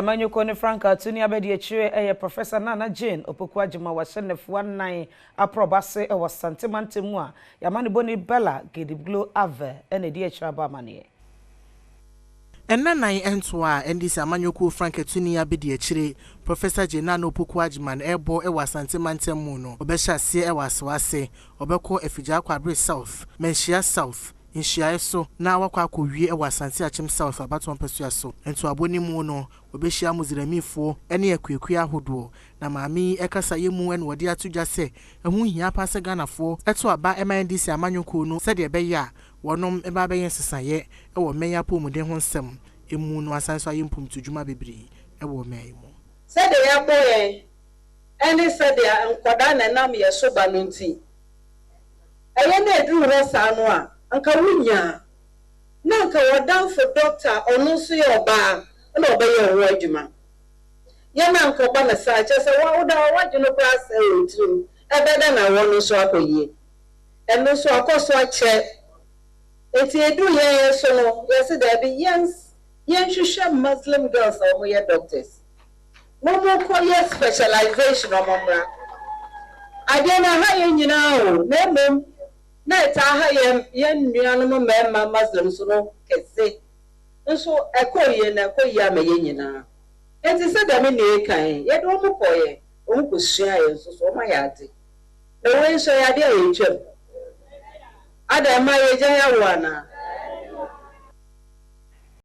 Amanyɔkuo no frankaatuni abadiakyire yɛ Professor Nana Jane Opoku-Agyemang wahyɛ nnafua nnan aprɔbɔ ase wɔ Asante mantam mu a y'amanebɔni Bella Gedibglo Ave na ɛdi akyire abɔ amaneɛ. Nna nan ntoa a NDC amanyɔkuo frankaatuni abadiakyire Professor Jane Nana Opoku-Agyemang rebɔ wɔ Asante mantam mu no, ɔbɛhyɛ aseɛ wɔ Asawase, ɔbɛkɔ Afigya Kwabre South, Manhyia South, Nhyiaeɛ so na wakɔ akɔwie wɔ Asante Akyem South abatoɔ mpasua so. Ntoabɔ no mu no, wɔbɛhyia Muslimfoɔ ne akuakua ahodoɔ. Na maame yi kasaeɛ mu na wɔde ato dwa sɛ ɛho hia paa sɛ Ghanafoɔ to aba ma NDC amanyɔkuo no sɛdeɛ ɛbɛyɛ a wɔnom bɛba abɛyɛ nsesaeɛ wɔ mmɛn apɔmuden ho nsɛm mu no asan nso ayɛ mpomtudwuma bebree wɔ ɔman yi mu. Sɛdeɛ yɛabɔ yɛn ne sɛdeɛ nkwadaa na ɛnam yɛn so ba no nti, ɛyɛ na ɛduru hɔ saa no a, anka wonya a, na anka w'adamfo dɔkta a ɔno nso yɛ ɔbaa na ɔbɛyɛ wo ho adwuma. Yɛ na anka ɔba no saa, kyerɛ sɛ wo da hɔ w'adwene koraa asɛe wɔ wo tirim, ɛbɛyɛ dɛn na awɔ no nso akɔ yie? Ɛno nso akɔ so akyɛ. Enti ɛduru yɛn yɛn so no, yɛse daabi, yɛn yɛnhwehwɛ Muslim girls a wɔyɛ doctors na wɔnkɔyɛ specialization na wɔmmra. Adeɛ no aha yɛn nyinaa o, na mmom na ɛtaa ha yɛn yɛn nuanom mmarima Muslims no kɛse. Nso ɛkɔɔ yie na ɛkɔ yie ama yɛn nyinaa. Enti sɛdeɛ me nua yi kaeɛ, yɛde wɔn kɔeɛ, wɔn kɔsuaeɛ nso so, wɔayɛ ade. Na wei nso ɛyɛ adeɛ a yɛtwam. Adɛn, mmaa yɛgyae awo anaa?